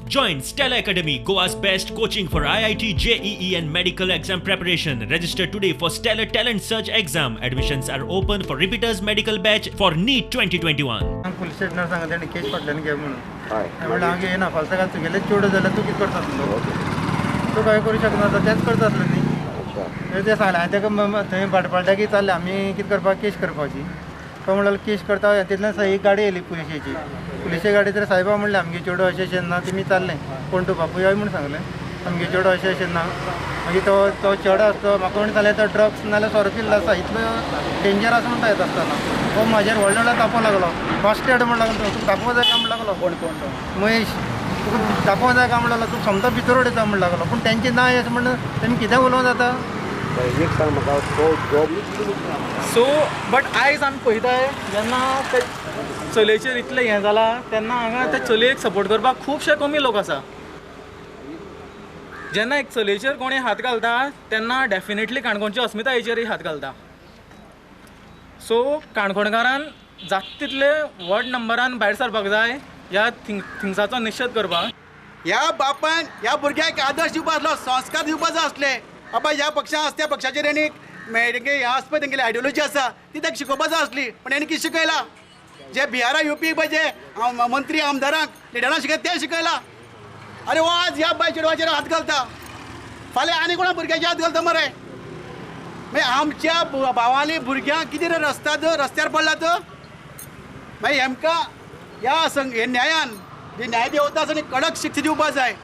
Join Stella Academy, Goa's best coaching for IIT, JEE, and medical exam preparation. Register today for Stellar Talent Search exam. Admissions are open for repeaters medical batch for NEET 2021. Police स्टेशनार सांगता तेणी केस फाटल्यान घे म्हणून. हय. हांवें म्हणलें, हांव घेयना. फालसाक घाल, तुगेलें चेडूं जाल्यार तूं कितें करता आसलो? तूं कांय करूं शकना आतां, तेंच करता आसलें न्ही. मागीर तें सांगलें हांवें ताका, थंय भाटपालट्याक विचारलें, आमी कितें करपाक, केस करपाची. तो म्हणलो, केस करता. तितल्यान एक गाडी येयली पुलिशेची. पुलिशे गाडी तर सायबा म्हणलें, आमगे चेडूं अशें अशें ना. तुमी विचारलें, कोण तूं बापूय? हय म्हूण सांगलें. आमगे चेडो अशें अशें ना. मागीर तो तो चेडो आसा तो म्हाका म्हणून सांगलें, तो ड्रग्स नाल्यार सोरो पिल्लो आसा, इतलो डेंजर आसा म्हणटा. येता आसतना हो म्हाजेर व्हडलो व्हडलो तापो लागलो. बास्टेड म्हण लागलो, तुका दाखोवंक जाय काय म्हण लागलो. कोण कोण तो महेश, तुका दाखोवंक जाय काय म्हण लागलो, तूं सोमतो भितर उडयता म्हण लागलो. पूण तेंचे ना अशें म्हण तेमी कितें उलोवंक जाता? बरें, एक सांग म्हाका, तो जॉब सो बट आयज आमी पळयताय, जेन्ना ते चलयेचेर इतलें हें जालां तेन्ना हांगा त्या चलयेक सपोर्ट करपाक खुबशे कमी लोक आसा. जेन्ना एक चलयेचेर कोणी हात घालता तेन्ना डेफिनेटली काणकोणच्या अस्मितायेचेरय हात घालता. सो काणकोणकारान जाता तितले व्हड नंबरान भायर सरपाक जाय ह्या थिंग्साचो निशेध करपाक. ह्या बापायन ह्या भुरग्याक आदर्श दिवपा आसलो, संस्कार दिवपाचो आसले. बाबा ह्या पक्षान आसा, त्या पक्षाचेर आनी तेंगे हें आसा पळय, तेंगेली आयडियोलॉजी आसा ती ताका शिकोवपाचो आसली. पण हेणी कितें शिकयलां? जे बिहारा युपी पळय जे मंत्री, आमदारांक, लिडरांक शिकयता तें शिकयलां. आनी हो आज ह्या बाय चेडवाचेर हात घालता, फाल्यां आनी कोणा भुरग्याचेर हात घालता मरे. मागीर आमच्या भावाली भुरग्यांक कितें रे रस्त्यार रस्त्यार पडलात. मागीर हेमकां ह्या संग हे न्यायान जे न्यायदेवता आसा न्ही, कडक शिक्षा दिवपा जाय.